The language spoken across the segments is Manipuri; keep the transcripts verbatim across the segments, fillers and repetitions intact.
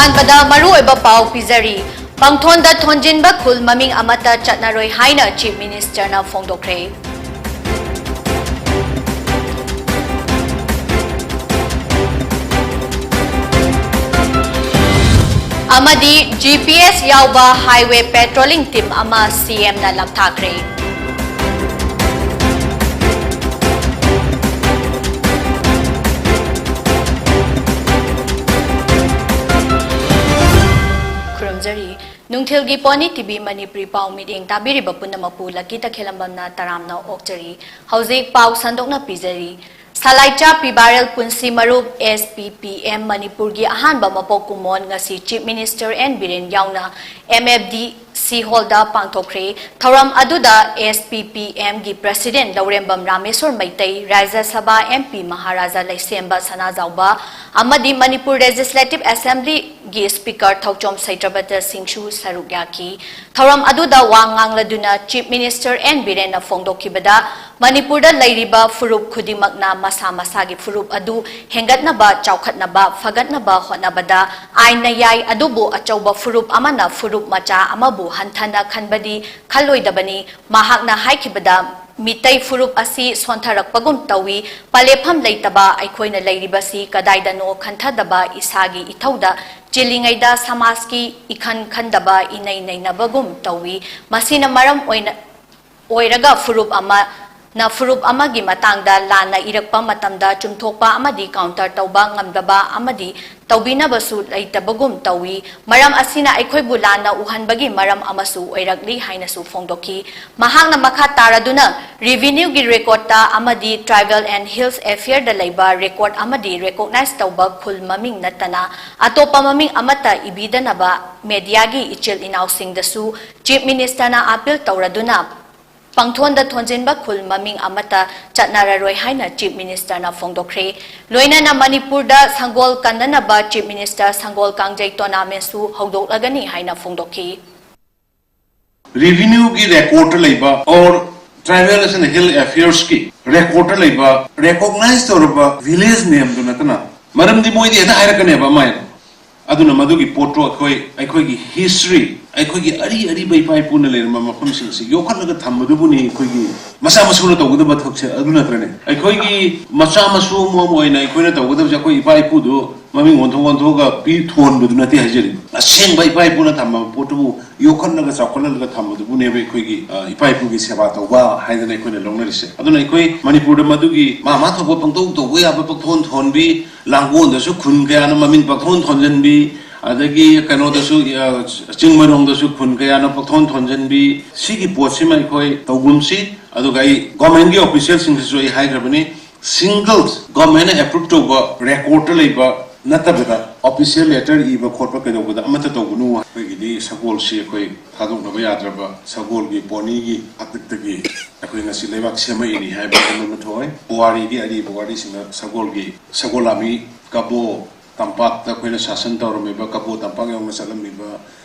ꯑꯍꯥꯟꯕꯗ ꯃꯔꯨꯑꯣꯏꯕ ꯄꯥꯎ ꯄꯤꯖꯔꯤ꯫ ꯄꯪꯊꯣꯟꯗ ꯊꯣꯟꯖꯤꯟꯕ ꯈꯨꯜ ꯃꯃꯤꯡ ꯑꯃꯠꯇ ꯆꯠꯅꯔꯣꯏ ꯍꯥꯏꯅ Chief Minister ꯅ ꯐꯣꯡꯗꯣꯛꯈ꯭ꯔꯦ꯫ ꯑꯃꯗꯤ G P S ꯌꯥꯎꯕ highway patrolling team ꯑꯃ C M ꯅ ꯂꯝꯊꯥꯈ꯭ꯔꯦ꯫ ꯈꯨꯔꯨꯝꯖꯔꯤ꯫ ꯅꯨꯡꯊꯤꯜꯒꯤ Pony T V ꯃꯅꯤꯄꯨꯔꯤ ꯄꯥꯎ ꯃꯤꯠꯌꯦꯡ ꯇꯥꯕꯤꯔꯤꯕ ꯄꯨꯝꯅꯃꯛꯄꯨ ꯂꯛꯀꯤ ꯇꯈꯦꯜꯂꯝꯕꯝꯅ ꯇꯔꯥꯝꯅ ꯑꯣꯛꯆꯔꯤ꯫ ꯍꯧꯖꯤꯛ ꯄꯥꯎ ꯁꯟꯗꯣꯛꯅ ꯄꯤꯖꯔꯤ꯫ ꯁꯂꯥꯏꯆꯥ ꯄꯤꯕꯥꯔꯦꯜ ꯄꯨꯟꯁꯤ ꯃꯔꯨꯞ S P P M ꯃꯅꯤꯄꯨꯔꯒꯤ ꯑꯍꯥꯟꯕ ꯃꯄꯣꯛ ꯀꯨꯝꯑꯣꯟ ꯉꯁꯤ Chief Minister N ꯕꯤꯔꯦꯟ ꯌꯥꯎꯅ M F D C hall ꯗ ꯄꯥꯡꯊꯣꯛꯈ꯭ꯔꯦ꯫ ꯊꯧꯔꯝ ꯑꯗꯨꯗ S P P M ꯒꯤ President ꯂꯧꯔꯦꯝꯕꯝ ꯔꯥꯃꯦꯁꯣꯔ ꯃꯩꯇꯩ, ꯔꯥꯖ꯭ꯌ ꯁꯚꯥ M P ꯃꯍꯥꯔꯥꯖꯥ ꯂꯩꯁꯦꯝꯕ ꯁꯅꯥꯖꯥꯎꯕ ꯑꯃꯗꯤ ꯃꯅꯤꯄꯨꯔ Legislative Assembly ꯒꯤ Speaker ꯊꯧꯆꯣꯝ ꯁꯩꯇ꯭ꯔꯕꯇ ꯁꯤꯡꯁꯨ ꯁꯔꯨꯛ ꯌꯥꯈꯤ꯫ ꯊꯧꯔꯝ ꯑꯗꯨꯗ ꯋꯥ ꯉꯥꯡꯂꯗꯨꯅ Chief Minister N ꯕꯤꯔꯦꯟꯅ ꯐꯣꯡꯗꯣꯛꯈꯤꯕꯗ, ꯃꯅꯤꯄꯨꯔꯗ ꯂꯩꯔꯤꯕ ꯐꯨꯔꯨꯞ ꯈꯨꯗꯤꯡꯃꯛꯅ ꯃꯁꯥ ꯃꯁꯥꯒꯤ ꯐꯨꯔꯨꯞ ꯑꯗꯨ ꯍꯦꯟꯒꯠꯅꯕ, ꯆꯥꯎꯈꯠꯅꯕ, ꯐꯒꯠꯅꯕ ꯍꯣꯠꯅꯕꯗ ꯑꯥꯏꯟꯅ ꯌꯥꯏ, ꯑꯗꯨꯕꯨ ꯑꯆꯧꯕ ꯐꯨꯔꯨꯞ ꯑꯃꯅ ꯐꯨꯔꯨꯞ ꯃꯆꯥ ꯑꯃꯕꯨ ꯍꯟꯊꯅ ꯈꯟꯕꯗꯤ ꯈꯜꯂꯣꯏꯗꯕꯅꯤ꯫ ꯃꯍꯥꯛꯅ ꯍꯥꯏꯈꯤꯕꯗ, ꯃꯤꯇꯩ ꯐꯨꯔꯨꯞ ꯑꯁꯤ ꯁꯣꯟꯊꯔꯛꯄꯒꯨꯝ ꯇꯧꯏ꯫ ꯄꯂꯦꯐꯝ ꯂꯩꯇꯕ ꯑꯩꯈꯣꯏꯅ ꯂꯩꯔꯤꯕꯁꯤ ꯀꯗꯥꯏꯗꯅꯣ ꯈꯟꯊꯗꯕ, ꯏꯁꯥꯒꯤ ꯏꯊꯧꯗ ꯆꯤꯜꯂꯤꯉꯩꯗ ꯁꯃꯥꯖꯀꯤ ꯏꯈꯟ ꯈꯟꯗꯕ, ꯏꯅꯩ ꯅꯩꯅꯕꯒꯨꯝ ꯇꯧꯏ꯫ ꯃꯁꯤꯅ ꯃꯔꯝ ꯑꯣꯏꯅ, ꯑꯣꯏꯔꯒ ꯐꯨꯔꯨꯞ ꯑꯃꯅ ꯐꯨꯔꯨꯞ ꯑꯃꯒꯤ ꯃꯇꯥꯡꯗ ꯂꯥꯟꯅ ꯏꯔꯛꯄ ꯃꯇꯝꯗ ꯆꯨꯝꯊꯣꯛꯄ ꯑꯃꯗꯤ counter ꯇꯧꯕ ꯉꯝꯗꯕ ꯑꯃꯗꯤ ꯇꯧꯕꯤꯅꯕꯁꯨ ꯂꯩꯇꯕꯒꯨꯝ ꯇꯧꯏ꯫ ꯃꯔꯝ ꯑꯁꯤꯅ ꯑꯩꯈꯣꯏꯕꯨ ꯂꯥꯟꯅ ꯎꯍꯟꯕꯒꯤ ꯃꯔꯝ ꯑꯃꯁꯨ ꯑꯣꯏꯔꯛꯂꯤ ꯍꯥꯏꯅꯁꯨ ꯐꯣꯡꯗꯣꯛꯈꯤ꯫ ꯃꯍꯥꯛꯅ ꯃꯈꯥ ꯇꯥꯔꯗꯨꯅ, Revenue ꯒꯤ record ꯇ ꯑꯃꯗꯤ Tribal and Hills Affair ꯗ ꯂꯩꯕ record ꯑꯃꯗꯤ recognize ꯇꯧꯕ ꯈꯨꯜ ꯃꯃꯤꯡ ꯅꯠꯇꯅ ꯑꯇꯣꯞꯄ ꯃꯃꯤꯡ ꯑꯃꯠꯇ ꯏꯕꯤꯗꯅꯕ media ꯒꯤ ꯏꯆꯤꯜ ꯏꯅꯥꯎꯁꯤꯡꯗꯁꯨ Chief Minister ꯅ appeal ꯇꯧꯔꯗꯨꯅ, ꯄꯪꯊꯣꯟꯗ ꯊꯣꯟꯖꯤꯟꯕ ꯈꯨꯜ ꯃꯃꯤꯡ ꯑꯃꯠꯇ ꯆꯠꯅꯔꯔꯣꯏ ꯍꯥꯏꯅ Chief Minister ꯅ ꯐꯣꯡꯗꯣꯛꯈ꯭ꯔꯦ꯫ ꯂꯣꯏꯅꯅ ꯃꯅꯤꯄꯨꯔꯗ ꯁꯪꯒꯣꯜ ꯀꯟꯅꯅꯕ Chief Minister ꯁꯪꯒꯣꯜ ꯀꯥꯡꯖꯩ tournament ꯁꯨ ꯍꯧꯗꯣꯛꯂꯒꯅꯤ ꯍꯥꯏꯅ ꯐꯣꯡꯗꯣꯛꯈꯤ꯫ Revenue ꯒꯤ record ꯇ ꯂꯩꯕ or Tribal and Hill Affairs ꯀꯤ record ꯇ ꯂꯩꯕ recognize ꯇꯧꯔꯕ village name ꯗꯨ ꯅꯠꯇꯅ, ꯃꯔꯝꯗꯤ ꯃꯣꯏꯗꯤ ꯍꯦꯛꯇ ꯍꯥꯏꯔꯛꯀꯅꯦꯕ ꯑꯃ ꯍꯥꯏꯅ꯫ ꯑꯗꯨꯅ ꯃꯗꯨꯒꯤ ꯄꯣꯠꯇꯣ ꯑꯩꯈꯣꯏ, ꯑꯩꯈꯣꯏꯒꯤ history, ꯑꯩꯈꯣꯏꯒꯤ ꯑꯔꯤ ꯑꯔꯤꯕ ꯏꯄꯥ ꯏꯄꯨꯅ ꯂꯩꯔꯝꯕ ꯃꯐꯝꯁꯤꯡꯁꯤ ꯌꯣꯛꯈꯠꯂꯒ ꯊꯝꯕꯗꯨꯕꯨꯅꯤ ꯑꯩꯈꯣꯏꯒꯤ ꯃꯆꯥ ꯃꯁꯨꯅ ꯇꯧꯒꯗꯕ ꯊꯕꯛꯁꯦ, ꯑꯗꯨ ꯅꯠꯇ꯭ꯔꯅꯦ? ꯑꯩꯈꯣꯏꯒꯤ ꯃꯆꯥ ꯃꯁꯨ ꯑꯃ ꯑꯣꯏꯅ ꯑꯩꯈꯣꯏꯅ ꯇꯧꯒꯗꯕꯁꯦ ꯑꯩꯈꯣꯏ ꯏꯄꯥ ꯏꯄꯨꯗꯨ ꯃꯃꯤꯡ ꯑꯣꯟꯊꯣꯛ ꯑꯣꯟꯊꯣꯛꯑꯒ ꯄꯤ ꯊꯣꯟꯕꯗꯨ ꯅꯠꯇꯦ ꯍꯥꯏꯖꯔꯤꯕ꯫ ꯑꯁꯦꯡꯕ ꯏꯄꯥ ꯏꯄꯨꯅ ꯊꯝꯃꯕ ꯄꯣꯠꯇꯨꯕꯨ ꯌꯣꯛꯈꯠꯂꯒ ꯆꯥꯎꯈꯠꯍꯜꯂꯒ ꯊꯝꯕꯗꯨꯕꯨꯅꯦꯕ ꯑꯩꯈꯣꯏꯒꯤ, ꯑ, ꯏꯄꯥ ꯏꯄꯨꯒꯤ ꯁꯦꯕꯥ ꯇꯧꯕ ꯍꯥꯏꯗꯅ ꯑꯩꯈꯣꯏꯅ ꯂꯧꯅꯔꯤꯁꯦ꯫ ꯑꯗꯨꯅ ꯑꯩꯈꯣꯏ ꯃꯅꯤꯄꯨꯔꯗ ꯃꯗꯨꯒꯤ ꯃꯥ ꯃꯥ ꯊꯣꯛꯄ ꯄꯪꯇꯧ ꯇꯧꯕ ꯌꯥꯕ ꯄꯪꯊꯣꯟ ꯊꯣꯟꯕꯤ, ꯂꯥꯡꯒꯣꯜꯗꯁꯨ ꯈꯨꯟ ꯀꯌꯥꯅ ꯃꯃꯤꯡ ꯄꯪꯊꯣꯟ ꯊꯣꯟꯖꯟꯕꯤ, ꯑꯗꯒꯤ ꯀꯩꯅꯣꯗꯁꯨ, ꯑ, ꯆꯤꯡꯃꯩꯔꯣꯡꯗꯁꯨ ꯈꯨꯟ ꯀꯌꯥꯅ ꯄꯪꯊꯣꯟ ꯊꯣꯟꯖꯟꯕꯤ, ꯁꯤꯒꯤ ꯄꯣꯠꯁꯤꯃ ꯑꯩꯈꯣꯏ ꯇꯧꯒꯨꯝꯁꯤ꯫ ꯑꯗꯨꯒ ꯑꯩ government ꯀꯤ official ꯁꯤꯡꯁꯤꯁꯨ ꯑꯩ ꯍꯥꯏꯈ꯭ꯔꯕꯅꯤ, single government ꯅ approve ꯇꯧꯕ record ꯇ ꯂꯩꯕ ꯅꯠꯇꯕꯗ official letter ꯏꯕ ꯈꯣꯠꯄ ꯀꯩꯗꯧꯕꯗ ꯑꯃꯠꯇ ꯇꯧꯒꯅꯨ꯫ ꯑꯩꯈꯣꯏꯒꯤꯗꯤ ꯁꯒꯣꯜꯁꯤ ꯑꯩꯈꯣꯏ ꯊꯥꯗꯣꯛꯅꯕ ꯌꯥꯗ꯭ꯔꯕ ꯁꯒꯣꯜꯒꯤ ꯄꯣꯅꯤꯒꯤ ꯍꯥꯛꯇꯛꯇꯒꯤ ꯑꯩꯈꯣꯏ ꯉꯁꯤ ꯂꯩꯕꯥꯛ ꯁꯦꯝꯃꯛꯏꯅꯤ ꯍꯥꯏꯕ ꯑꯃ ꯊꯣꯛꯑꯦ꯫ ꯄꯨꯋꯥꯔꯤꯒꯤ ꯑꯔꯤꯕ ꯋꯥꯔꯤꯁꯤꯡꯅ ꯁꯒꯣꯜꯒꯤ, ꯁꯒꯣꯜ ꯂꯥꯟꯃꯤ ꯀꯕꯣ ꯇꯝꯄꯥꯛꯇ ꯑꯩꯈꯣꯏꯅ ꯁꯥꯁꯟ ꯇꯧꯔꯝꯃꯤꯕ, ꯀꯕꯣ ꯇꯝꯄꯥꯛ ꯌꯧꯅ ꯆꯠꯂꯝꯃꯤꯕ,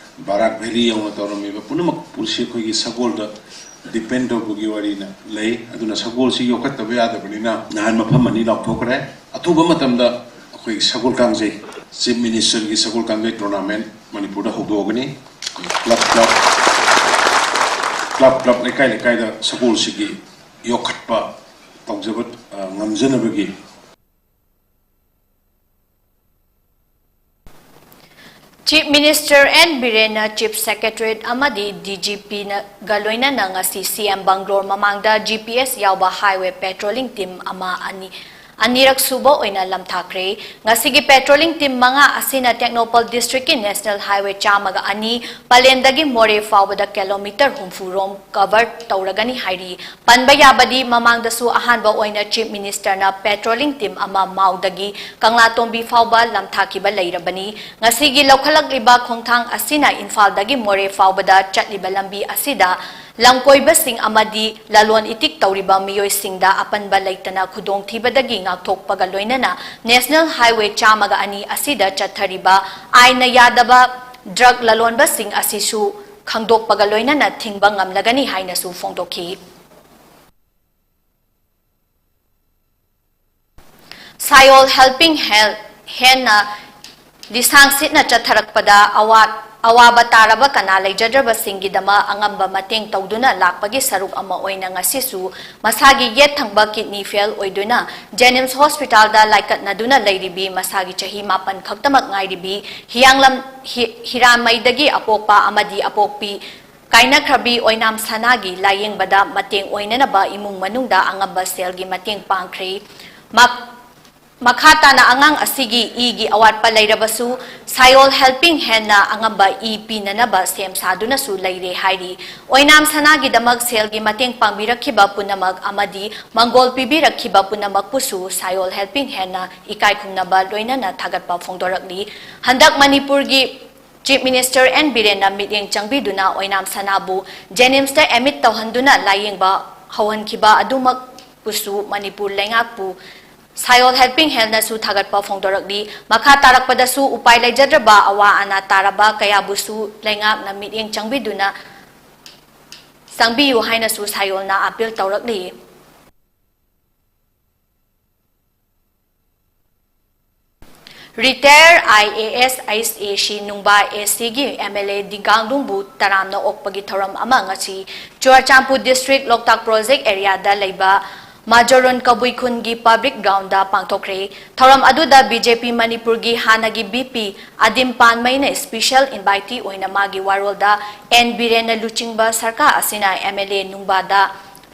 ꯕꯔꯥꯛ valley ꯌꯧꯅ ꯇꯧꯔꯝꯃꯤꯕ ꯄꯨꯝꯅꯃꯛ ꯄꯨꯟꯁꯤ ꯑꯩꯈꯣꯏꯒꯤ ꯁꯒꯣꯜꯗ depend ꯇꯧꯕꯒꯤ ꯋꯥꯔꯤꯅ ꯂꯩ꯫ ꯑꯗꯨꯅ ꯁꯒꯣꯜꯁꯤ ꯌꯣꯛꯈꯠꯇꯕ ꯌꯥꯗꯕꯅꯤꯅ ꯅꯍꯥꯟ ꯃꯐꯝ ꯑꯅꯤ ꯂꯥꯎꯊꯣꯛꯈ꯭ꯔꯦ꯫ ꯑꯊꯨꯕ ꯃꯇꯝꯗ ꯑꯩꯈꯣꯏꯒꯤ ꯁꯒꯣꯜ ꯀꯥꯡꯖꯩ, Chief Minister ꯒꯤ ꯁꯒꯣꯜ ꯀꯥꯡꯖꯩ tournament ꯃꯅꯤꯄꯨꯔꯗ ꯍꯧꯗꯣꯛꯑꯒꯅꯤ꯫ Club, club, club, club, ꯂꯩꯀꯥꯏ ꯂꯩꯀꯥꯏꯗ ꯁꯒꯣꯜꯁꯤꯒꯤ ꯌꯣꯛꯈꯠꯄ ꯇꯧꯖꯕ, ꯑ, ꯉꯝꯖꯅꯕꯒꯤ Chief Minister N ꯕꯤꯔꯦꯟꯅ Chief Secretariat ꯑꯃꯗꯤ D G P ꯅꯒ ꯂꯣꯏꯅꯅ ꯉꯁꯤ C M Bangalore ꯃꯃꯥꯡꯗ G P S ꯌꯥꯎꯕ highway patrolling team ꯑꯃ ꯑꯅꯤ, ꯑꯅꯤꯔꯛ ꯁꯨꯕ ꯑꯣꯏꯅ ꯂꯝꯊꯥꯈ꯭ꯔꯦ꯫ ꯉꯁꯤꯒꯤ patrolling team ꯃꯉꯥ ꯑꯁꯤꯅ ꯇꯦꯡꯅꯧꯄꯜ district ꯀꯤ National Highway ꯆꯥꯝꯃꯒ ꯑꯅꯤ ꯄꯂꯦꯟꯗꯒꯤ ꯃꯣꯔꯦ ꯐꯥꯎꯕꯗ kilometre ꯍꯨꯝꯐꯨ ꯔꯣꯝ cover ꯇꯧꯔꯒꯅꯤ ꯍꯥꯏꯔꯤ꯫ ꯄꯟꯕ ꯌꯥꯕꯗꯤ, ꯃꯃꯥꯡꯗꯁꯨ ꯑꯍꯥꯟꯕ ꯑꯣꯏꯅ Chief Minister ꯅ patrolling team ꯑꯃ ꯃꯥꯎꯗꯒꯤ ꯀꯪꯂꯥꯇꯣꯡꯕꯤ ꯐꯥꯎꯕ ꯂꯝꯊꯥꯈꯤꯕ ꯂꯩꯔꯕꯅꯤ꯫ ꯉꯁꯤꯒꯤ ꯂꯧꯈꯠꯂꯛꯂꯤꯕ ꯈꯣꯡꯊꯥꯡ ꯑꯁꯤꯅ ꯏꯝꯐꯥꯜꯗꯒꯤ ꯃꯣꯔꯦ ꯐꯥꯎꯕꯗ ꯆꯠꯂꯤꯕ ꯂꯝꯕꯤ ꯑꯁꯤꯗ ꯂꯝꯀꯣꯏꯕꯁꯤꯡ ꯑꯃꯗꯤ ꯂꯂꯣꯟ ꯏꯇꯤꯛ ꯇꯧꯔꯤꯕ ꯃꯤꯑꯣꯏꯁꯤꯡꯗ ꯑꯄꯟꯕ ꯂꯩꯇꯅ ꯈꯨꯗꯣꯡꯊꯤꯕꯗꯒꯤ ꯉꯥꯛꯊꯣꯛꯄꯒ ꯂꯣꯏꯅꯅ National Highway ꯆꯥꯝꯃꯒ ꯑꯅꯤ ꯑꯁꯤꯗ ꯆꯠꯊꯔꯤꯕ ꯑꯥꯏꯟꯅ ꯌꯥꯗꯕ drug ꯂꯂꯣꯟꯕꯁꯤꯡ ꯑꯁꯤꯁꯨ ꯈꯪꯗꯣꯛꯄꯒ ꯂꯣꯏꯅꯅ ꯊꯤꯡꯕ ꯉꯝꯂꯒꯅꯤ ꯍꯥꯏꯅꯁꯨ ꯐꯣꯡꯗꯣꯛꯈꯤ꯫ ꯁꯥꯌꯣꯜ Helping Hand ꯍꯦꯟꯅ ꯂꯤꯁꯥꯡ ꯁꯤꯠꯅ ꯆꯠꯊꯔꯛꯄꯗ ꯑꯋꯥ-, ꯑꯋꯥꯕ ꯇꯥꯔꯕ ꯀꯅꯥ ꯂꯩꯖꯗ꯭ꯔꯕꯁꯤꯡꯒꯤꯗꯃꯛ ꯑꯉꯝꯕ ꯃꯇꯦꯡ ꯇꯧꯗꯨꯅ ꯂꯥꯛꯄꯒꯤ ꯁꯔꯨꯛ ꯑꯃ ꯑꯣꯏꯅ ꯉꯁꯤꯁꯨ ꯃꯁꯥꯒꯤ ꯌꯦꯠ ꯊꯪꯕ kidney fail ꯑꯣꯏꯗꯨꯅ JNIMS hospitalꯗ ꯂꯥꯏꯀꯠꯅꯗꯨꯅ ꯂꯩꯔꯤꯕꯤ ꯃꯁꯥꯒꯤ ꯆꯍꯤ ꯃꯥꯄꯟ ꯈꯛꯇꯃꯛ ꯉꯥꯏꯔꯤꯕꯤ ꯍꯤꯌꯥꯡꯂꯝ ꯍꯤ-, ꯍꯤꯔꯥꯃꯩꯗꯒꯤ ꯑꯄꯣꯛꯄ ꯑꯃꯗꯤ ꯑꯄꯣꯛꯄꯤ ꯀꯥꯏꯅꯈ꯭ꯔꯕꯤ ꯑꯣꯏꯅꯥꯝ ꯁꯅꯥꯒꯤ ꯂꯥꯌꯦꯡꯕꯗ ꯃꯇꯦꯡ ꯑꯣꯏꯅꯅꯕ ꯏꯃꯨꯡ ꯃꯅꯨꯡꯗ ꯑꯉꯝꯕ ꯁꯦꯜꯒꯤ ꯃꯇꯦꯡ ꯄꯥꯡꯈ꯭ꯔꯤ꯫ ꯃꯛ-, ꯃꯈꯥ ꯇꯥꯅ ꯑꯉꯥꯡ ꯑꯁꯤꯒꯤ ꯏꯒꯤ ꯑꯋꯥꯠꯄ ꯂꯩꯔꯕꯁꯨ ꯁꯥꯌꯣꯜ Helping Handꯅ ꯑꯉꯝꯕ ꯏ ꯄꯤꯅꯅꯕ ꯁꯦꯝ ꯁꯥꯗꯨꯅꯁꯨ ꯂꯩꯔꯦ ꯍꯥꯏꯔꯤ꯫ ꯑꯣꯏꯅꯥꯝ ꯁꯅꯥꯒꯤꯗꯃꯛ ꯁꯦꯜꯒꯤ ꯃꯇꯦꯡ ꯄꯥꯡꯕꯤꯔꯛꯈꯤꯕ ꯄꯨꯝꯅꯃꯛ ꯑꯃꯗꯤ ꯃꯪꯒꯣꯜ ꯄꯤꯕꯤꯔꯛꯈꯤꯕ ꯄꯨꯝꯅꯃꯛꯄꯨꯁꯨ ꯁꯥꯌꯣꯜ Helping Handꯅ ꯏꯀꯥꯏ ꯈꯨꯝꯅꯕ ꯂꯣꯏꯅꯅ ꯊꯥꯒꯠꯄ ꯐꯣꯡꯗꯣꯔꯛꯂꯤ꯫ ꯍꯟꯗꯛ ꯃꯅꯤꯄꯨꯔꯒꯤ Chief Minister N ꯕꯤꯔꯦꯟꯅ ꯃꯤꯠꯌꯦꯡ ꯆꯪꯕꯤꯗꯨꯅ ꯑꯣꯏꯅꯥꯝ ꯁꯅꯥꯕꯨ JNIMSꯇ admit ꯇꯧꯍꯟꯗꯨꯅ ꯂꯥꯌꯦꯡꯕ ꯍꯧꯍꯟꯈꯤꯕ ꯑꯗꯨꯃꯛꯄꯨꯁꯨ ꯃꯅꯤꯄꯨꯔ ꯂꯩꯉꯥꯛꯄꯨ ꯁꯥꯌꯣꯜ Helping Handꯅꯁꯨ ꯊꯥꯒꯠꯄ ꯐꯣꯡꯗꯣꯔꯛꯂꯤ꯫ ꯃꯈꯥ ꯇꯥꯔꯛꯄꯗꯁꯨ ꯎꯄꯥꯏ ꯂꯩꯖꯗ꯭ꯔꯕ ꯑꯋꯥ ꯑꯅꯥ ꯇꯥꯔꯕ ꯀꯌꯥꯕꯨꯁꯨ ꯂꯩꯉꯥꯛꯅ ꯃꯤꯠꯌꯦꯡ ꯆꯪꯕꯤꯗꯨꯅ ꯆꯪꯕꯤꯌꯨ ꯍꯥꯏꯅꯁꯨ ꯁꯥꯌꯣꯜꯅ appeal ꯇꯧꯔꯛꯂꯤ꯫ Retired IAS IAC ꯅꯨꯡꯕꯥ ACꯒꯤ MLA ꯗꯤꯒꯥꯡꯂꯨꯡꯕꯨ ꯇꯔꯥꯝꯅ ꯑꯣꯛꯄꯒꯤ ꯊꯧꯔꯝ ꯑꯃ ꯉꯁꯤ ꯆꯨꯔꯆꯥꯟꯄꯨꯔ district ꯂꯣꯛꯇꯥꯛ project areaꯗ ꯂꯩꯕ ꯃꯥꯖꯣꯔꯣꯟ ꯀꯕꯨꯏ ꯈꯨꯟꯒꯤ public groundꯗ ꯄꯥꯡꯊꯣꯛꯈ꯭ꯔꯦ꯫ ꯊꯧꯔꯝ ꯑꯗꯨꯗ BJP ꯃꯅꯤꯄꯨꯔꯒꯤ ꯍꯥꯟꯅꯒꯤ VP ꯑꯗꯤꯝ ꯄꯥꯟꯃꯩꯅ special invitee ꯑꯣꯏꯅ ꯃꯥꯒꯤ ꯋꯥꯔꯣꯜꯗ N ꯕꯤꯔꯦꯟꯅ ꯂꯨꯆꯤꯡꯕ ꯁꯔꯀꯥꯔ ꯑꯁꯤꯅ MLA ꯅꯨꯡꯕꯥꯗ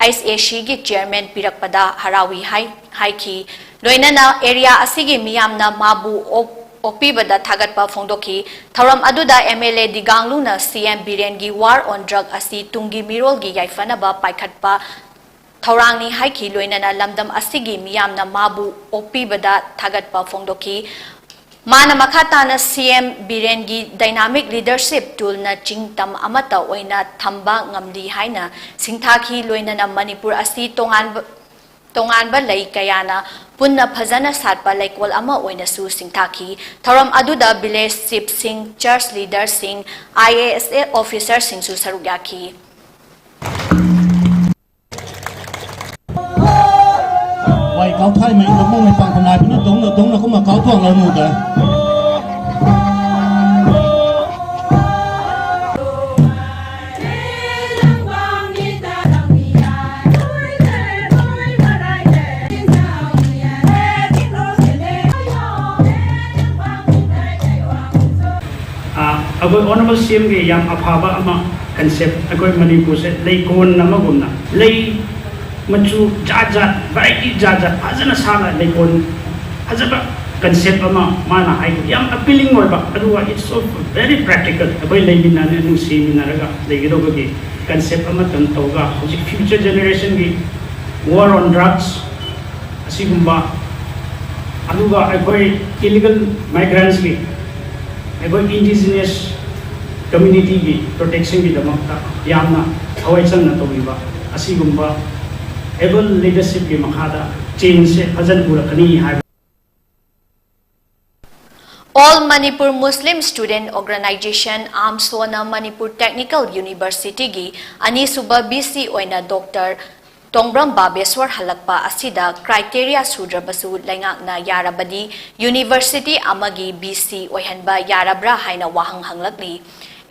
IACꯒꯤ chairman ꯄꯤꯔꯛꯄꯗ ꯍꯔꯥꯎꯏ ꯍꯥꯏ-, ꯍꯥꯏꯈꯤ꯫ ꯂꯣꯏꯅꯅ area ꯑꯁꯤꯒꯤ ꯃꯤꯌꯥꯝꯅ ꯃꯥꯕꯨ ꯑꯣꯛ-, ꯑꯣꯛꯄꯤꯕꯗ ꯊꯥꯒꯠꯄ ꯐꯣꯡꯗꯣꯛꯈꯤ꯫ ꯊꯧꯔꯝ ꯑꯗꯨꯗ MLA ꯗꯤꯒꯥꯡꯂꯨꯅ CM ꯕꯤꯔꯦꯟꯒꯤ war on drug ꯑꯁꯤ ꯇꯨꯡꯒꯤ ꯃꯤꯔꯣꯜꯒꯤ ꯌꯥꯏꯐꯅꯕ ꯄꯥꯏꯈꯠꯄ ꯊꯧꯔꯥꯡꯅꯤ ꯍꯥꯏꯈꯤ꯫ ꯂꯣꯏꯅꯅ ꯂꯝꯗꯝ ꯑꯁꯤꯒꯤ ꯃꯤꯌꯥꯝꯅ ꯃꯥꯕꯨ ꯑꯣꯛꯄꯤꯕꯗ ꯊꯥꯒꯠꯄ ꯐꯣꯡꯗꯣꯛꯈꯤ꯫ ꯃꯥꯅ ꯃꯈꯥ ꯇꯥꯅ CM ꯕꯤꯔꯦꯟꯒꯤ dynamic leadership toolꯅ ꯆꯤꯡ ꯇꯝ ꯑꯃꯠꯇ ꯑꯣꯏꯅ ꯊꯝꯕ ꯉꯝꯂꯤ ꯍꯥꯏꯅ ꯁꯤꯡꯊꯥꯈꯤ꯫ ꯂꯣꯏꯅꯅ ꯃꯅꯤꯄꯨꯔ ꯑꯁꯤ ꯇꯣꯉꯥꯟꯕ, ꯇꯣꯉꯥꯟꯕ ꯂꯩ ꯀꯌꯥꯅ ꯄꯨꯟꯅ ꯐꯖꯅ ꯁꯥꯠꯄ ꯂꯩꯀꯣꯜ ꯑꯃ ꯑꯣꯏꯅꯁꯨ ꯁꯤꯡꯊꯥꯈꯤ꯫ ꯊꯧꯔꯝ ꯑꯗꯨꯗ village chiefꯁꯤꯡ, church leaderꯁꯤꯡ, IAS officerꯁꯤꯡꯁꯨ ꯁꯔꯨꯛ ꯌꯥꯈꯤ꯫ ꯋꯥꯏ ꯀꯥꯎꯊꯥꯏ ꯃꯩ ꯂꯧꯃꯣꯡ ꯃꯩ ꯄꯥꯡ ꯈꯣꯡꯅꯥꯏꯕꯅ ꯗꯧꯅ ꯗꯧꯅ ꯀꯨꯝꯃ ꯀꯥꯎꯊꯣꯛ ꯂꯧꯅꯨꯗ꯫ ꯑꯩꯈꯣꯏ ꯑꯣꯅꯔꯦꯕꯜ ꯁꯤ ꯑꯦꯝꯒꯤ ꯌꯥꯝ ꯑꯐꯕ ꯑꯃ ꯀꯟꯁꯦꯞ, ꯑꯩꯈꯣꯏ ꯃꯅꯤꯄꯨꯔꯁꯦ ꯂꯩꯀꯣꯟ ꯑꯃꯒꯨꯝꯅ, ꯂꯩ ꯃꯆꯨ ꯖꯥꯠ ꯖꯥꯠ, ꯚꯦꯔꯥꯏꯇꯤ ꯖꯥꯠ ꯖꯥꯠ ꯐꯖꯅ ꯁꯥꯠꯂ, ꯂꯩꯀꯣꯟ ꯐꯖꯕ ꯀꯟꯁꯦꯞ ꯑꯃ ꯃꯥꯅ ꯍꯥꯏꯕꯗꯤ ꯌꯥꯝ ꯑꯄꯤꯂꯤꯡ ꯑꯣꯏꯕ, ꯑꯗꯨꯒ it's so very practical, ꯑꯩꯈꯣꯏ ꯂꯩꯃꯤꯟꯅꯔ ꯅꯨꯡꯁꯤꯃꯤꯟꯅꯔꯒ ꯂꯩꯒꯗꯧꯕꯒꯤ ꯀꯟꯁꯦꯞ ꯑꯃꯇꯪ ꯇꯧꯔꯒ ꯍꯧꯖꯤꯛ ꯐ꯭ꯌꯨꯆꯔ ꯖꯦꯅꯦꯔꯦꯁꯟꯒꯤ war on drugs ꯑꯁꯤꯒꯨꯝꯕ, ꯑꯗꯨꯒ ꯑꯩꯈꯣꯏ ꯏꯂꯤꯒꯦꯜ ꯃꯥꯏꯒ꯭ꯔꯦꯟꯠꯁꯀꯤ, ꯑꯩꯈꯣꯏ ꯏꯟꯗꯤꯖꯤꯅꯁ ꯀꯝꯃ꯭ꯌꯨꯅꯤꯇꯤꯒꯤ ꯄ꯭ꯔꯣꯇꯦꯛꯁꯟꯒꯤꯗꯃꯛꯇ ꯌꯥꯝꯅ ꯊꯋꯥꯏ ꯆꯪꯅ ꯇꯧꯔꯤꯕ ꯑꯁꯤꯒꯨꯝꯕ ꯑꯦꯕꯜ ꯂꯤꯗꯔꯁꯤꯞꯀꯤ ꯃꯈꯥꯗ ꯆꯦꯟꯖꯁꯦ ꯐꯖꯅ ꯄꯨꯔꯛꯀꯅꯤ ꯍꯥꯏꯕ꯫ All Manipur Muslim Student Organization, ꯑꯥꯝꯁꯣꯅ ꯃꯅꯤꯄꯨꯔ ꯇꯦꯛꯅꯤꯀꯦꯜ ꯌꯨꯅꯤꯚꯔꯁꯤꯇꯤꯒꯤ ꯑꯅꯤꯁꯨꯕ ꯚꯤ ꯁꯤ ꯑꯣꯏꯅ ꯗꯣꯛꯇꯔ ꯇꯣꯡꯕ꯭ꯔꯝ ꯕꯥꯕꯦꯁ꯭ꯋꯔ ꯍꯜꯂꯛꯄ ꯑꯁꯤꯗ ꯀ꯭ꯔꯥꯏꯇꯦꯔꯤꯌꯥ ꯁꯨꯗ꯭ꯔꯕꯁꯨ ꯂꯩꯉꯥꯛꯅ ꯌꯥꯔꯕꯗꯤ ꯌꯨꯅꯤꯚꯔꯁꯤꯇꯤ ꯑꯃꯒꯤ ꯚꯤ ꯁꯤ ꯑꯣꯏꯍꯟꯕ ꯌꯥꯔꯕ꯭ꯔꯥ ꯍꯥꯏꯅ ꯋꯥꯍꯪ ꯍꯪꯂꯛꯂꯤ꯫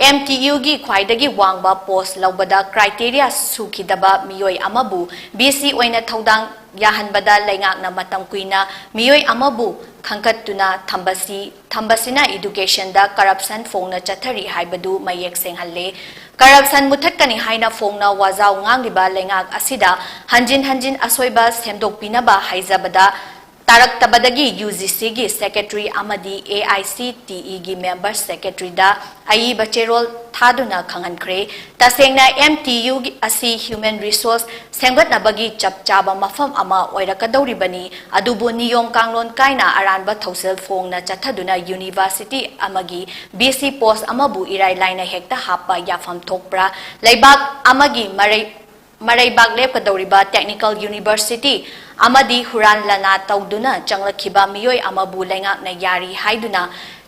ꯑꯦꯝ ꯇꯤ ꯌꯨꯒꯤ ꯈ꯭ꯋꯥꯏꯗꯒꯤ ꯋꯥꯡꯕ ꯄꯣꯁ ꯂꯧꯕꯗ ꯀ꯭ꯔꯥꯏꯇꯦꯔꯤꯌꯥ ꯁꯨꯈꯤꯗꯕ ꯃꯤꯑꯣꯏ ꯑꯃꯕꯨ ꯚꯤ ꯁꯤ ꯑꯣꯏꯅ ꯊꯧꯗꯥꯡ ꯌꯥꯍꯟꯕꯗ ꯂꯩꯉꯥꯛꯅ ꯃꯇꯝ ꯀꯨꯏꯅ ꯃꯤꯑꯣꯏ ꯑꯃꯕꯨ ꯈꯟꯒꯠꯇꯨꯅ ꯊꯝꯕꯁꯤ, ꯊꯝꯕꯁꯤꯅ ꯏꯗꯨꯀꯦꯁꯟꯗ ꯀꯔꯞꯁꯟ ꯐꯣꯡꯅ ꯆꯠꯊꯔꯤ ꯍꯥꯏꯕꯗꯨ ꯃꯌꯦꯛ ꯁꯦꯡꯍꯜꯂꯦ꯫ ꯀꯔꯞꯁꯟ ꯃꯨꯊꯠꯀꯅꯤ ꯍꯥꯏꯅ ꯐꯣꯡꯅ ꯋꯥꯖꯥꯎ ꯉꯥꯡꯂꯤꯕ ꯂꯩꯉꯥꯛ ꯑꯁꯤꯗ ꯍꯟꯖꯤꯟ ꯍꯟꯖꯤꯟ ꯑꯁꯣꯏꯕ ꯁꯦꯝꯗꯣꯛꯄꯤꯅꯕ ꯍꯥꯏꯖꯕꯗ ꯇꯥꯔꯛꯇꯕꯗꯒꯤ ꯌꯨ ꯖꯤ ꯁꯤꯒꯤ ꯁꯦꯀ꯭ꯔꯦꯇꯔꯤ ꯑꯃꯗꯤ ꯑꯦ ꯑꯥꯏ ꯁꯤ ꯇꯤ ꯏꯒꯤ ꯃꯦꯝꯕꯔ ꯁꯦꯀ꯭ꯔꯦꯇꯔꯤꯗ ꯑꯏꯕ ꯆꯦꯔꯣꯜ ꯊꯥꯗꯨꯅ ꯈꯪꯍꯟꯈ꯭ꯔꯦ꯫ ꯇꯁꯦꯡꯅ ꯑꯦꯝ ꯇꯤ ꯌꯨ ꯑꯁꯤ ꯍ꯭ꯌꯨꯃꯦꯟ ꯔꯤꯁꯣꯔꯁ ꯁꯦꯝꯒꯠꯅꯕꯒꯤ ꯆꯞ ꯆꯥꯕ ꯃꯐꯝ ꯑꯃ ꯑꯣꯏꯔꯛꯀꯗꯧꯔꯤꯕꯅꯤ, ꯑꯗꯨꯕꯨ ꯅꯤꯌꯣꯝ ꯀꯥꯡꯂꯣꯟ ꯀꯥꯏꯅ ꯑꯔꯥꯟꯕ ꯊꯧꯁꯤꯜ ꯐꯣꯡꯅ ꯆꯠꯊꯗꯨꯅ ꯌꯨꯅꯤꯚꯔꯁꯤꯇꯤ ꯑꯃꯒꯤ ꯚꯤ ꯁꯤ ꯄꯣꯁ ꯑꯃꯕꯨ ꯏꯔꯥꯏ ꯂꯥꯏꯅ ꯍꯦꯛꯇ ꯍꯥꯞꯄ ꯌꯥꯐꯝ ꯊꯣꯛꯄ꯭ꯔꯥ? ꯂꯩꯕꯥꯛ ꯑꯃꯒꯤ ꯃꯔꯩ ꯃꯔꯩꯕꯥꯛ ꯂꯦꯞꯀꯗꯧꯔꯤꯕ ꯇꯦꯛꯅꯤꯀꯦꯜ ꯌꯨꯅꯤꯚꯔꯁꯤꯇꯤ ꯑꯃꯗꯤ ꯍꯨꯔꯥꯟ ꯂꯅꯥ ꯇꯧꯗꯨꯅ ꯆꯪꯂꯛꯈꯤꯕ ꯃꯤꯑꯣꯏ ꯑꯃꯕꯨ ꯂꯩꯉꯥꯛꯅ ꯌꯥꯔꯤ ꯍꯥꯏꯗꯨꯅ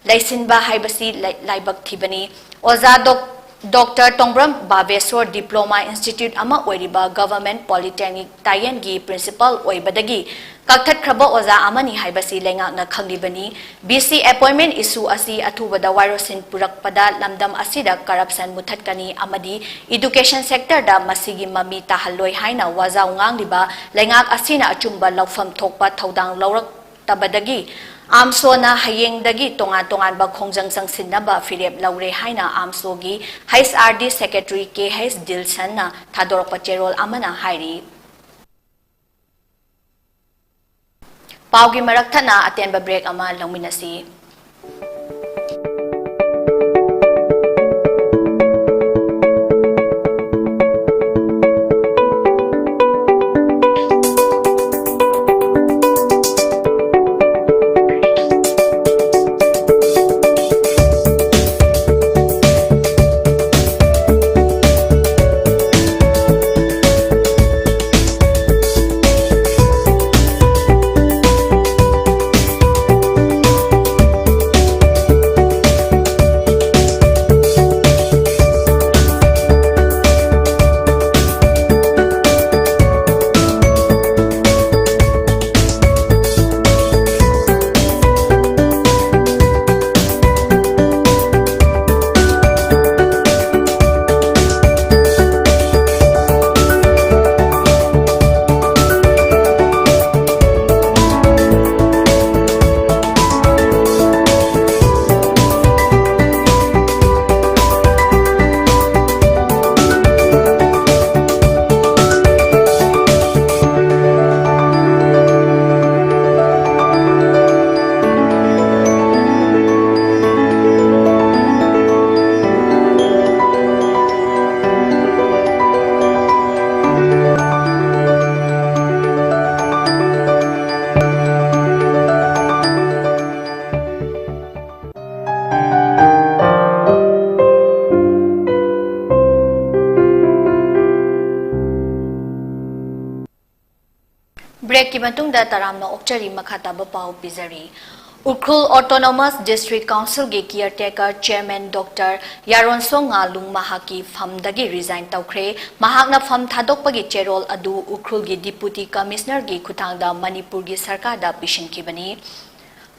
ꯂꯩꯁꯤꯟꯕ ꯍꯥꯏꯕꯁꯤ ꯂꯥꯏ-, ꯂꯥꯏꯕꯛ ꯊꯤꯕꯅꯤ꯫ ꯑꯣꯖꯥ ꯗꯣꯛ-, ꯗꯣꯛꯇꯔ ꯇꯣꯡꯕ꯭ꯔꯝ ꯕꯥꯕꯦꯁ꯭ꯋꯔ ꯗꯤꯄ꯭ꯂꯣꯃꯥ ꯏꯟꯁꯇꯤꯇ꯭ꯌꯨꯠ ꯑꯃ ꯑꯣꯏꯔꯤꯕ ꯒꯚꯔꯟꯃꯦꯟꯠ ꯄꯣꯂꯤꯇꯦꯛꯅꯤꯛ ꯇꯥꯌꯦꯟꯒꯤ ꯄ꯭ꯔꯤꯟꯁꯤꯄꯥꯜ ꯑꯣꯏꯕꯗꯒꯤ ꯀꯛꯊꯠꯈ꯭ꯔꯕ ꯑꯣꯖꯥ ꯑꯃꯅꯤ ꯍꯥꯏꯕꯁꯤ ꯂꯩꯉꯥꯛꯅ ꯈꯪꯂꯤꯕꯅꯤ꯫ ꯚꯤ ꯁꯤ ꯑꯦꯄꯣꯏꯟꯃꯦꯟꯠ ꯏꯁꯨ ꯑꯁꯤ ꯑꯊꯨꯕꯗ ꯋꯥꯔꯣꯏꯁꯤꯟ ꯄꯨꯔꯛꯄꯗ ꯂꯝꯗꯝ ꯑꯁꯤꯗ ꯀꯔꯞꯁꯟ ꯃꯨꯊꯠꯀꯅꯤ ꯑꯃꯗꯤ ꯏꯗꯨꯀꯦꯁꯟ ꯁꯦꯛꯇꯔꯗ ꯃꯁꯤꯒꯤ ꯃꯃꯤ ꯇꯥꯍꯜꯂꯣꯏ ꯍꯥꯏꯅ ꯋꯥꯖꯥꯎ ꯉꯥꯡꯂꯤꯕ ꯂꯩꯉꯥꯛ ꯑꯁꯤꯅ ꯑꯆꯨꯝꯕ ꯂꯧꯐꯝ ꯊꯣꯛꯄ ꯊꯧꯗꯥꯡ ꯂꯧꯔꯛꯇꯕꯗꯒꯤ ꯑꯥꯝꯁꯣꯅ ꯍꯌꯦꯡꯗꯒꯤ ꯇꯣꯉꯥꯟ ꯇꯣꯉꯥꯟꯕ ꯈꯣꯡꯖꯪ ꯆꯪꯁꯤꯟꯅꯕ ꯐꯤꯔꯦꯞ ꯂꯧꯔꯦ ꯍꯥꯏꯅ ꯑꯥꯝꯁꯣꯒꯤ H R D Secretary K H Dilsonꯅ ꯊꯥꯗꯣꯔꯛꯄ ꯆꯦꯔꯣꯜ ꯑꯃꯅ ꯍꯥꯏꯔꯤ꯫ ꯄꯥꯎꯒꯤ ꯃꯔꯛ ꯊꯠꯅ ꯑꯇꯦꯟꯕ break ꯑꯃ ꯂꯧꯃꯤꯟꯅꯁꯤ꯫ Breakꯀꯤ ꯃꯇꯨꯡꯗ ꯇꯔꯥꯝꯅ ꯑꯣꯛꯆꯔꯤ, ꯃꯈꯥ ꯇꯥꯕ ꯄꯥꯎ ꯄꯤꯖꯔꯤ꯫ Ukhrul Autonomous District Councilꯒꯤ caretaker chairman Doctor ꯌꯥꯔꯣꯟꯁꯣꯡ ꯉꯥꯂꯨꯡ ꯃꯍꯥꯛꯀꯤ ꯐꯝꯗꯒꯤ resign ꯇꯧꯈ꯭ꯔꯦ꯫ ꯃꯍꯥꯛꯅ ꯐꯝ ꯊꯥꯗꯣꯛꯄꯒꯤ ꯆꯦꯔꯣꯜ ꯑꯗꯨ ꯎꯈ꯭ꯔꯨꯜꯒꯤ Deputy Commissionerꯒꯤ ꯈꯨꯠꯊꯥꯡꯗ ꯃꯅꯤꯄꯨꯔꯒꯤ ꯁꯔꯀꯥꯔꯗ ꯄꯤꯁꯤꯟꯈꯤꯕꯅꯤ꯫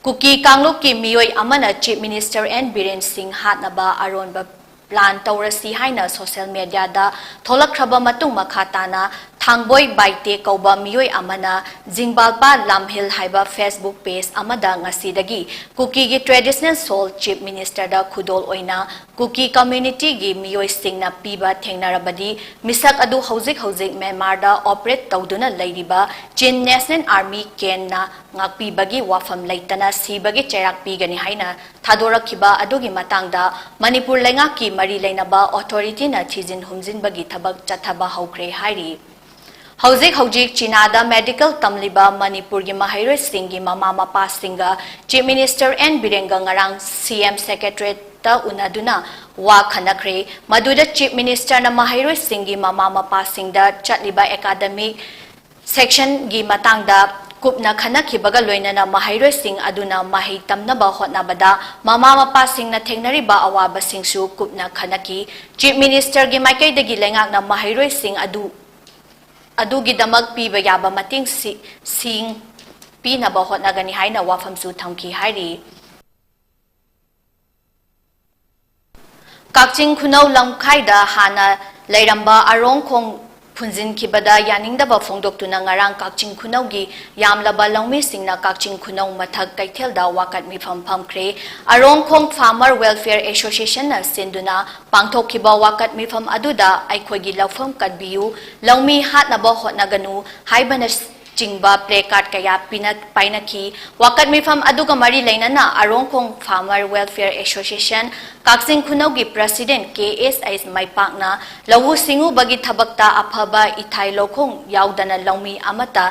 ꯀꯨꯀꯤ ꯀꯥꯡꯂꯨꯞꯀꯤ ꯃꯤꯑꯣꯏ ꯑꯃꯅ Chief Minister N Biren Singh ꯍꯥꯠꯅꯕ ꯑꯔꯣꯟꯕ plan ꯇꯧꯔꯁꯤ ꯍꯥꯏꯅ social mediaꯗ ꯊꯣꯛꯂꯛꯈ꯭ꯔꯕ ꯃꯇꯨꯡ ꯃꯈꯥ ꯇꯥꯅ ꯊꯥꯡꯕꯣꯏ ꯕꯥꯏꯇꯦ ꯀꯧꯕ ꯃꯤꯑꯣꯏ ꯑꯃꯅ ꯖꯤꯡꯕꯥꯜꯄꯥ ꯂꯥꯝꯍꯤꯜ ꯍꯥꯏꯕ Facebook page ꯑꯃꯗ ꯉꯁꯤꯗꯒꯤ ꯀꯨꯀꯤꯒꯤ traditional shawl Chief Minister ꯗ ꯈꯨꯗꯣꯜ ꯑꯣꯏꯅ ꯀꯨꯀꯤ community ꯒꯤ ꯃꯤꯑꯣꯏꯁꯤꯡꯅ ꯄꯤꯕ ꯊꯦꯡꯅꯔꯕꯗꯤ, ꯃꯤꯁꯛ ꯑꯗꯨ ꯍꯧꯖꯤꯛ ꯍꯧꯖꯤꯛ ꯃ꯭ꯌꯥꯟꯃꯥꯔꯗ operate ꯇꯧꯗꯨꯅ ꯂꯩꯔꯤꯕ Chin National Army ꯀꯦꯟꯅ ꯉꯥꯛꯄꯤꯕꯒꯤ ꯋꯥꯐꯝ ꯂꯩꯇꯅ ꯁꯤꯕꯒꯤ ꯆꯩꯔꯥꯛ ꯄꯤꯒꯅꯤ ꯍꯥꯏꯅ ꯊꯥꯗꯣꯔꯛꯈꯤꯕ ꯑꯗꯨꯒꯤ ꯃꯇꯥꯡꯗ ꯃꯅꯤꯄꯨꯔ ꯂꯩꯉꯥꯛꯀꯤ ꯃꯔꯤ ꯂꯩꯅꯕ authority ꯅ ꯊꯤꯖꯤꯟ ꯍꯨꯝꯖꯤꯟꯕꯒꯤ ꯊꯕꯛ ꯆꯠꯊꯕ ꯍꯧꯈ꯭ꯔꯦ ꯍꯥꯏꯔꯤ꯫ ꯍꯧꯖꯤꯛ ꯍꯧꯖꯤꯛ ꯆꯤꯅꯥꯗ medical ꯇꯝꯂꯤꯕ ꯃꯅꯤꯄꯨꯔꯒꯤ ꯃꯍꯩꯔꯣꯏꯁꯤꯡꯒꯤ ꯃꯃꯥ ꯃꯄꯥꯁꯤꯡꯒ Chief Minister N ꯕꯤꯔꯦꯟꯒ ꯉꯔꯥꯡ C M Secretariat ꯇ ꯎꯅꯗꯨꯅ ꯋꯥ ꯈꯟꯅꯈ꯭ꯔꯦ꯫ ꯃꯗꯨꯗ Chief Minister ꯅ ꯃꯍꯩꯔꯣꯏꯁꯤꯡꯒꯤ ꯃꯃꯥ ꯃꯄꯥꯁꯤꯡꯗ ꯆꯠꯂꯤꯕ academic section ꯒꯤ ꯃꯇꯥꯡꯗ ꯀꯨꯞꯅ ꯈꯟꯅꯈꯤꯕꯒ ꯂꯣꯏꯅꯅ ꯃꯍꯩꯔꯣꯏꯁꯤꯡ ꯑꯗꯨꯅ ꯃꯍꯩ ꯇꯝꯅꯕ ꯍꯣꯠꯅꯕꯗ ꯃꯃꯥ ꯃꯄꯥꯁꯤꯡꯅ ꯊꯦꯡꯅꯔꯤꯕ ꯑꯋꯥꯕꯁꯤꯡꯁꯨ ꯀꯨꯞꯅ ꯈꯟꯅꯈꯤ꯫ Chief Minister ꯒꯤ ꯃꯥꯏꯀꯩꯗꯒꯤ ꯂꯩꯉꯥꯛꯅ ꯃꯍꯩꯔꯣꯏꯁꯤꯡ ꯑꯗꯨ, ꯑꯗꯨꯒꯤꯗꯃꯛ ꯄꯤꯕ ꯌꯥꯕ ꯃꯇꯦꯡ ꯁꯤ-, ꯁꯤꯡ ꯄꯤꯅꯕ ꯍꯣꯠꯅꯒꯅꯤ ꯍꯥꯏꯅ ꯋꯥꯐꯝꯁꯨ ꯊꯝꯈꯤ ꯍꯥꯏꯔꯤ꯫ ꯀꯛꯆꯤꯡ ꯈꯨꯅꯧ ꯂꯝꯈꯥꯏꯗ ꯍꯥꯟꯅ ꯂꯩꯔꯝꯕ ꯑꯔꯣꯡ ꯈꯣꯡ ꯐꯨꯟꯖꯤꯟꯈꯤꯕꯗ ꯌꯥꯅꯤꯡꯗꯕ ꯐꯣꯡꯗꯣꯛꯇꯨꯅ ꯉꯔꯥꯡ ꯀꯛꯆꯤꯡ ꯈꯨꯅꯧꯒꯤ ꯌꯥꯝꯂꯕ ꯂꯧꯃꯤꯁꯤꯡꯅ ꯀꯛꯆꯤꯡ ꯈꯨꯅꯧ ꯃꯊꯛ ꯀꯩꯊꯦꯜꯗ ꯋꯥꯀꯠ ꯃꯤꯐꯝ ꯐꯝꯈ꯭ꯔꯦ꯫ ꯑꯔꯣꯡ ꯈꯣꯡ Farmer Welfare Association ꯅ ꯁꯤꯟꯗꯨꯅ ꯄꯥꯡꯊꯣꯛꯈꯤꯕ ꯋꯥꯀꯠ ꯃꯤꯐꯝ ꯑꯗꯨꯗ "ꯑꯩꯈꯣꯏꯒꯤ ꯂꯧꯐꯝ ꯀꯟꯕꯤꯌꯨ, ꯂꯧꯃꯤ ꯍꯥꯠꯅꯕ ꯍꯣꯠꯅꯒꯅꯨ" ꯍꯥꯏꯕꯅ ꯆꯤꯡꯕ placard ꯀꯌꯥ ꯄꯤꯅ-, ꯄꯥꯏꯅꯈꯤ꯫ ꯋꯥꯀꯠ ꯃꯤꯐꯝ ꯑꯗꯨꯒ ꯃꯔꯤ ꯂꯩꯅꯅ ꯑꯔꯣꯡꯈꯣꯡ Farmer Welfare Association ꯀꯛꯆꯤꯡ ꯈꯨꯅꯧꯒꯤ President ꯀꯦ ꯑꯦꯁ ꯑꯩꯁ ꯃꯩꯄꯥꯛꯅ ꯂꯧꯎ ꯁꯤꯡꯎꯕꯒꯤ ꯊꯕꯛꯇ ꯑꯐꯕ ꯏꯊꯥꯏ ꯂꯧꯈꯣꯡ ꯌꯥꯎꯗꯅ ꯂꯧꯃꯤ ꯑꯃꯠꯇ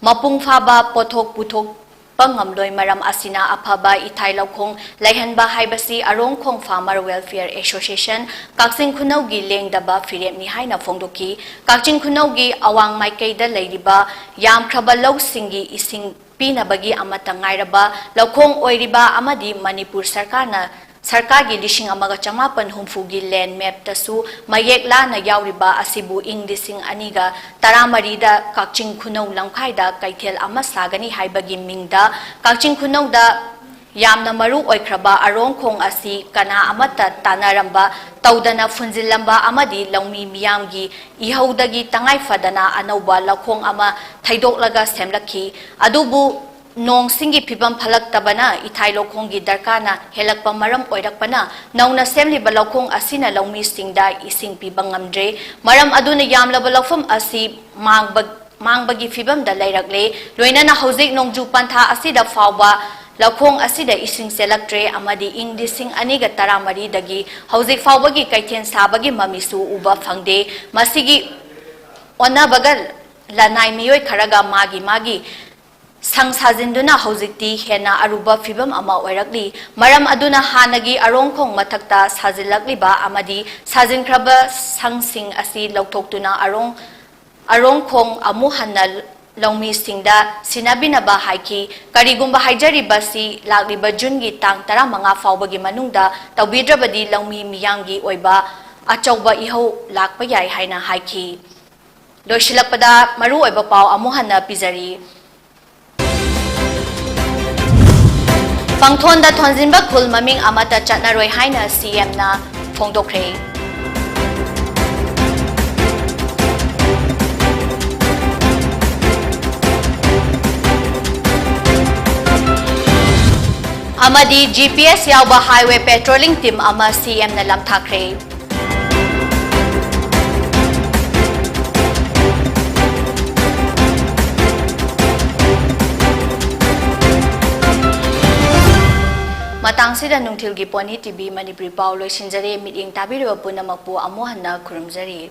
ꯃꯄꯨꯡ ꯐꯥꯕ ꯄꯣꯠꯊꯣꯛ ꯄꯨꯊꯣꯛꯄ ꯉꯝꯂꯣꯏ꯫ ꯃꯔꯝ ꯑꯁꯤꯅ ꯑꯐꯕ ꯏꯊꯥꯏ ꯂꯧꯈꯣꯡ ꯂꯩꯍꯟꯕ ꯍꯥꯏꯕꯁꯤ ꯑꯔꯣꯡꯈꯣꯡ Farmer Welfare Association ꯀꯛꯆꯤꯡ ꯈꯨꯅꯧꯒꯤ ꯂꯦꯡꯗꯕ ꯐꯤꯔꯦꯞꯅꯤ ꯍꯥꯏꯅ ꯐꯣꯡꯗꯣꯛꯈꯤ꯫ ꯀꯛꯆꯤꯡ ꯈꯨꯅꯧꯒꯤ ꯑꯋꯥꯡ ꯃꯥꯏꯀꯩꯗ ꯂꯩꯔꯤꯕ ꯌꯥꯝꯈ꯭ꯔꯕ ꯂꯧꯁꯤꯡꯒꯤ ꯏꯁꯤꯡ ꯄꯤꯅꯕꯒꯤ ꯑꯃꯠꯇ ꯉꯥꯏꯔꯕ ꯂꯧꯈꯣꯡ ꯑꯣꯏꯔꯤꯕ ꯑꯃꯗꯤ ꯃꯅꯤꯄꯨꯔ ꯁꯔꯀꯥꯔꯅ, ꯁꯔꯀꯥꯔꯒꯤ ꯂꯤꯁꯤꯡ ꯑꯃꯒ ꯆꯃꯥꯄꯟ ꯍꯨꯝꯐꯨꯒꯤ land map ꯇꯁꯨ ꯃꯌꯦꯛ ꯂꯥꯅ ꯌꯥꯎꯔꯤꯕ ꯑꯁꯤꯕꯨ ꯏꯪ ꯂꯤꯁꯤꯡ ꯑꯅꯤꯒ ꯇꯔꯥꯃꯔꯤꯗ ꯀꯛꯆꯤꯡ ꯈꯨꯅꯧ ꯂꯝꯈꯥꯏꯗ ꯀꯩꯊꯦꯜ ꯑꯃ ꯁꯥꯒꯅꯤ ꯍꯥꯏꯕꯒꯤ ꯃꯤꯡꯗ ꯀꯛꯆꯤꯡ ꯈꯨꯅꯧꯗ ꯌꯥꯝꯅ ꯃꯔꯨ ꯑꯣꯏꯈ꯭ꯔꯕ ꯑꯔꯣꯡ ꯈꯣꯡ ꯑꯁꯤ ꯀꯅꯥ ꯑꯃꯠꯇ ꯇꯥꯟꯅꯔꯝꯕ ꯇꯧꯗꯅ ꯐꯨꯟꯖꯤꯜꯂꯝꯕ ꯑꯃꯗꯤ ꯂꯧꯃꯤ ꯃꯤꯌꯥꯝꯒꯤ ꯏꯍꯧꯗꯒꯤ ꯇꯉꯥꯏ ꯐꯗꯅ ꯑꯅꯧꯕ ꯂꯧꯈꯣꯡ ꯑꯃ ꯊꯩꯗꯣꯛꯂꯒ ꯁꯦꯝꯂꯛꯈꯤ꯫ ꯑꯗꯨꯕꯨ ꯅꯣꯡꯁꯤꯡꯒꯤ ꯐꯤꯕꯝ ꯐꯠꯂꯛꯇꯕꯅ ꯏꯊꯥꯏ ꯂꯧꯈꯣꯡꯒꯤ ꯗꯔꯀꯥꯔꯅ ꯍꯦꯜꯂꯛꯄ ꯃꯔꯝ ꯑꯣꯏꯔꯛꯄꯅ ꯅꯧꯅ ꯁꯦꯝꯂꯤꯕ ꯂꯧꯈꯣꯡ ꯑꯁꯤꯅ ꯂꯧꯃꯤꯁꯤꯡꯗ ꯏꯁꯤꯡ ꯄꯤꯕ ꯉꯝꯗ꯭ꯔꯦ꯫ ꯃꯔꯝ ꯑꯗꯨꯅ ꯌꯥꯝꯂꯕ ꯂꯧꯐꯝ ꯑꯁꯤ ꯃꯥꯡꯕ, ꯃꯥꯡꯕꯒꯤ ꯐꯤꯕꯝꯗ ꯂꯩꯔꯛꯂꯦ꯫ ꯂꯣꯏꯅꯅ ꯍꯧꯖꯤꯛ ꯅꯣꯡꯖꯨ ꯄꯟꯊꯥ ꯑꯁꯤꯗ ꯐꯥꯎꯕ ꯂꯧꯈꯣꯡ ꯑꯁꯤꯗ ꯏꯁꯤꯡ ꯆꯦꯜꯂꯛꯇ꯭ꯔꯦ ꯑꯃꯗꯤ ꯏꯪ ꯂꯤꯁꯤꯡ ꯑꯅꯤꯒ ꯇꯔꯥꯃꯔꯤꯗꯒꯤ ꯍꯧꯖꯤꯛ ꯐꯥꯎꯕꯒꯤ ꯀꯩꯊꯦꯜ ꯁꯥꯕꯒꯤ ꯃꯃꯤꯁꯨ ꯎꯕ ꯐꯪꯗꯦ꯫ ꯃꯁꯤꯒꯤ ꯑꯣꯟꯅꯕꯒ ꯂꯅꯥꯏ ꯃꯤꯑꯣꯏ ꯈꯔꯒ ꯃꯥꯒꯤ ꯃꯥꯒꯤ ꯁꯪ ꯁꯥꯖꯤꯟꯗꯨꯅ ꯍꯧꯖꯤꯛꯇꯤ ꯍꯦꯟꯅ ꯑꯔꯨꯕ ꯐꯤꯕꯝ ꯑꯃ ꯑꯣꯏꯔꯛꯂꯤ꯫ ꯃꯔꯝ ꯑꯗꯨꯅ ꯍꯥꯟꯅꯒꯤ ꯑꯔꯣꯡꯈꯣꯡ ꯃꯊꯛꯇ ꯁꯥꯖꯤꯜꯂꯛꯂꯤꯕ ꯑꯃꯗꯤ ꯁꯥꯖꯤꯟꯈ꯭ꯔꯕ ꯁꯪꯁꯤꯡ ꯑꯁꯤ ꯂꯧꯊꯣꯛꯇꯨꯅ ꯑꯔꯣꯡ, ꯑꯔꯣꯡꯈꯣꯡ ꯑꯃꯨꯛ ꯍꯟꯅ ꯂꯧꯃꯤꯁꯤꯡꯗ ꯁꯤꯟꯅꯕꯤꯅꯕ ꯍꯥꯏꯈꯤ꯫ ꯀꯔꯤꯒꯨꯝꯕ ꯍꯥꯏꯖꯔꯤꯕꯁꯤ ꯂꯥꯛꯂꯤꯕ ꯖꯨꯟꯒꯤ ꯇꯥꯡ ꯇꯔꯥꯃꯉꯥ ꯐꯥꯎꯕꯒꯤ ꯃꯅꯨꯡꯗ ꯇꯧꯕꯤꯗ꯭ꯔꯕꯗꯤ ꯂꯧꯃꯤ ꯃꯤꯌꯥꯝꯒꯤ ꯑꯣꯏꯕ ꯑꯆꯧꯕ ꯏꯍꯧ ꯂꯥꯛꯄ ꯌꯥꯏ ꯍꯥꯏꯅ ꯍꯥꯏꯈꯤ꯫ ꯂꯣꯏꯁꯤꯜꯂꯛꯄꯗ ꯃꯔꯨꯑꯣꯏꯕ ꯄꯥꯎ ꯑꯃꯨꯛ ꯍꯟꯅ ꯄꯤꯖꯔꯤ꯫ ꯄꯪꯊꯣꯟꯗ ꯊꯣꯟꯖꯤꯟꯕ ꯈꯨꯜ ꯃꯃꯤꯡ ꯑꯃꯠꯇ ꯆꯠꯅꯔꯣꯏ ꯍꯥꯏꯅ ꯁꯤ ꯑꯦꯝꯅ ꯐꯣꯡꯗꯣꯛꯈ꯭ꯔꯦ꯫ ꯑꯃꯗꯤ ꯖꯤ ꯄꯤ ꯑꯦꯁ ꯌꯥꯎꯕ highway patrolling team ꯑꯃ ꯁꯤ ꯑꯦꯝꯅ ꯂꯝꯊꯥꯈ꯭ꯔꯦ꯫ ꯃꯇꯥꯡꯁꯤꯗ ꯅꯨꯡꯊꯤꯜꯒꯤ ꯄꯣꯅꯤ ꯇꯤ ꯚꯤ ꯃꯅꯤꯄꯨꯔꯤ ꯄꯥꯎ ꯂꯣꯏꯁꯤꯟꯖꯔꯦ꯫ ꯃꯤꯠꯌꯦꯡ ꯇꯥꯕꯤꯔꯤꯕ ꯄꯨꯝꯅꯃꯛꯄꯨ ꯑꯃꯨꯛ ꯍꯟꯅ ꯈꯨꯔꯨꯝꯖꯔꯤ꯫